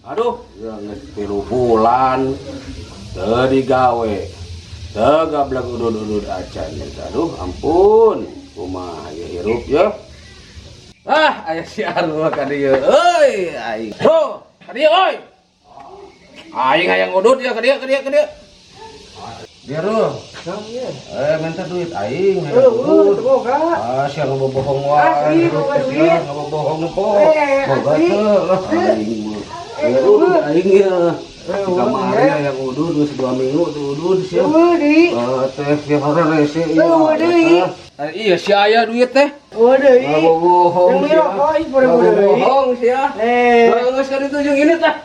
Aduh, ya geus 3 bulan teu digawe. Teu gablek udud-udud acan. Aduh, ampun. Kumaha ieu hirup ya? Ah, aya si Arul ka dieu euy, aing. Bro, ka dieu euy. Aing hayang udud ya ka dieu, ka dieu, ka dieu. Biar lu. Eh, minta duit aing hayang udud. Ah, sia ngebobohong wae. Asli, boga duit. Ngebobohong po. Eh, Boga asli. teu lah aing mah. Ya udud aing ya. Di kamari hayang udud geus 2 minggu tuh udud sia. Eueuh deui. Eh, teh sia rese ieu. Eueuh deui. Iya si aya duit teh. Eueuh deui. Ngabobohong Yang sia. mirip aing pada deui. Ngabobohong sia. Eh, Geus ka ditu jeung ini tah.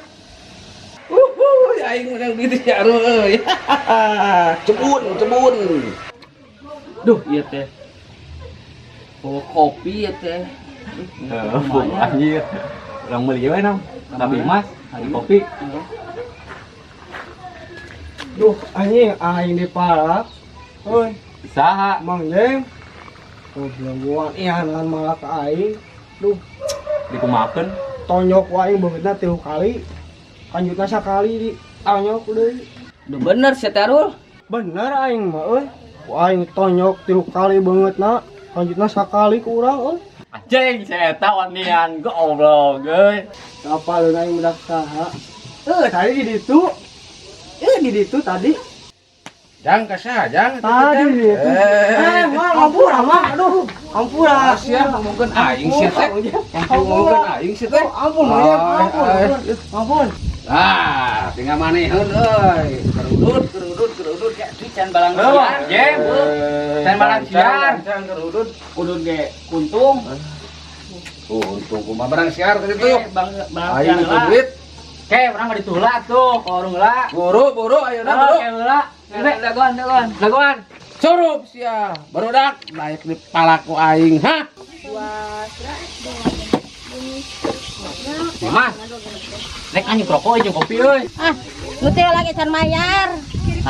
Uhuh, aing menang duit si Arul euy. Cebun, cebun. Duh, iya teh. Bawa kopi ya teh. Heeh, anjir. Urang meuli we nam. Tapi Mas, ada kopi. Duh, anjing aing dipalak. Euy, Saha? Mang Jeng. Goblok ihanan malah ka aing. Duh, Dikumakeun. Tonjok ku aing beungeutna 3 kali. Kanjutna sakali di tonyok deui. Duh, bener sih teh Arul. Bener aing mah euy. Ku aing tonyok 3 kali beungeutna, kanjutna sakali ku urang euy. Anjing, saya eta wanian goblok euy. Apa lu aing budak saha? Eh, tadi di ditu. Eh, di ditu tadi. Jang ka saha, jang? Tadi di ditu. Eh, mah ampura mah. Aduh, ampura. Sia ngomongkeun aing sia teh. Ngomongkeun aing sia teh. Ampun, Mang Jeng. Ampun, ampun. Ampun. Ah, tinggal maneheun euy. Kerudut, kerudut, kerudut. Can balang Heuh, siar. Jeng. Can balang siar. Can kerudut. Udud ge kuntung. Untung kumaha barang siar tadi tuh. Eh, bang balang Aing siar itu lah. duit. Ke, urang mah ditulak tuh, ka warung heula. Buru, buru, ayo dah Oh, buru. ke heula. Dagoan, dagoan. Dagoan. Curup sia. Barudak naik di palaku aing, hah? Mas. Rek anjing rokok jeung kopi euy. Ah, nu teh lagi can mayar.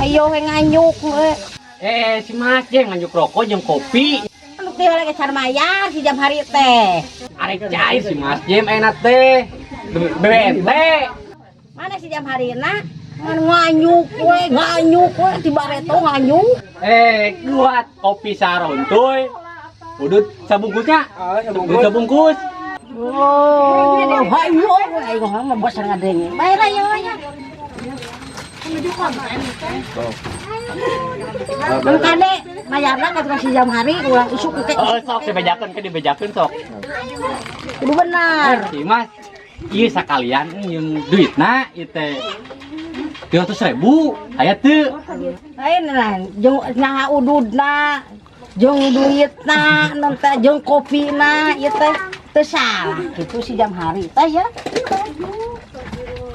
Ayo we nganyuk we. Eh, si Mas jeung nganjuk rokok jeung kopi. Nu teh lagi can mayar si jam hari teh. Arek cair si Mas Jem enak teh. BBNT. Mana si jam hari na? Ngan nganyuk we, nganyuk we ti bareto nganyuk. Eh, kuat kopi sarontoy. Udut sabungkusnya. Ah, Udut sabungkus. Oh, hayo we aing mah bosan ngadenge. Bayar ayo ayo. Kan kade mayarna ka si jam hari ulah isuk ke. Oh, sok dibejakeun ke dibejakeun sok. Kudu benar. Si Mas, ieu sakalian jeung duitna ieu teh 300.000 aya teu. Lain lah, jeung naha ududna, jeung duitna, non teh jeung kopina ieu teh teu salah kitu si jam hari teh ya.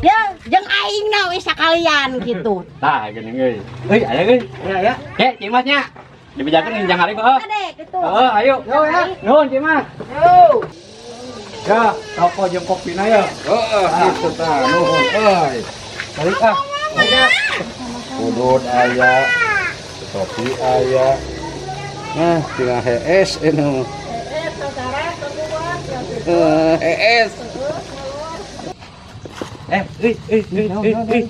Ya, jeung aingna we sakalian kitu. Tah geuning euy. Euy, aya euy. Ya, ya. Ke, Ci Mas nya. Dibejakeun jeung hari mah. Kade kitu. Heeh, ayo. Yo ya. Nuhun Ci Mas. Yo. Ya, rokok jeung kopina ya. Heeh, kitu tah, nuhun euy. Balik ah. Udud aya, kopi aya. Nah, tinggal hees ini. Eh, hees. Eh, euy, euy, euy, euy, euy.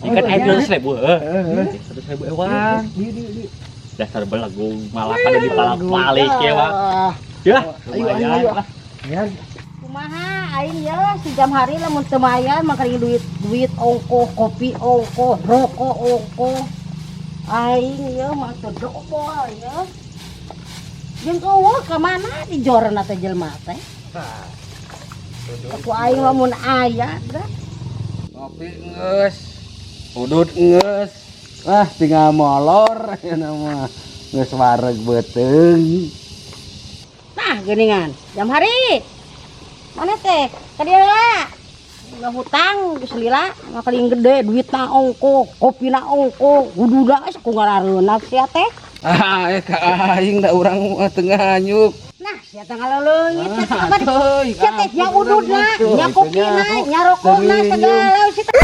Ikan aya 300.000 heuh. 100.000 ewang. Dasar belagu malah kada dipalak-palik ya, Bang. Ya, Ayo, ayo, ayo. lah. Ya. Kumaha aing ya si jam hari lamun teu mayar mah kering duit duit ongkoh, kopi ongkoh, rokok ongkoh. Aing ya mah teu dobol ya. Jeung eueuh ka mana dijorna teh jelema teh? Aku aing lamun aya dah. Kopi geus. Udud geus. Ah, tinggal molor ya nama. Geus wareg beuteung. Nah, geuningan. Jam hari. Mana teh? Ka dieu heula. Nggak hutang geus lila, mah paling gede duitna ongkoh, kopina ongkoh, ududna geus ku ngarareunat sia teh. Ah, eh ka aing da urang mah teu nganyuk. Nah, sia teh ngaleleungit sia teh kabar. Euy, Sia teh nya ududna, nya kopina, nya rokokna segala sia teh.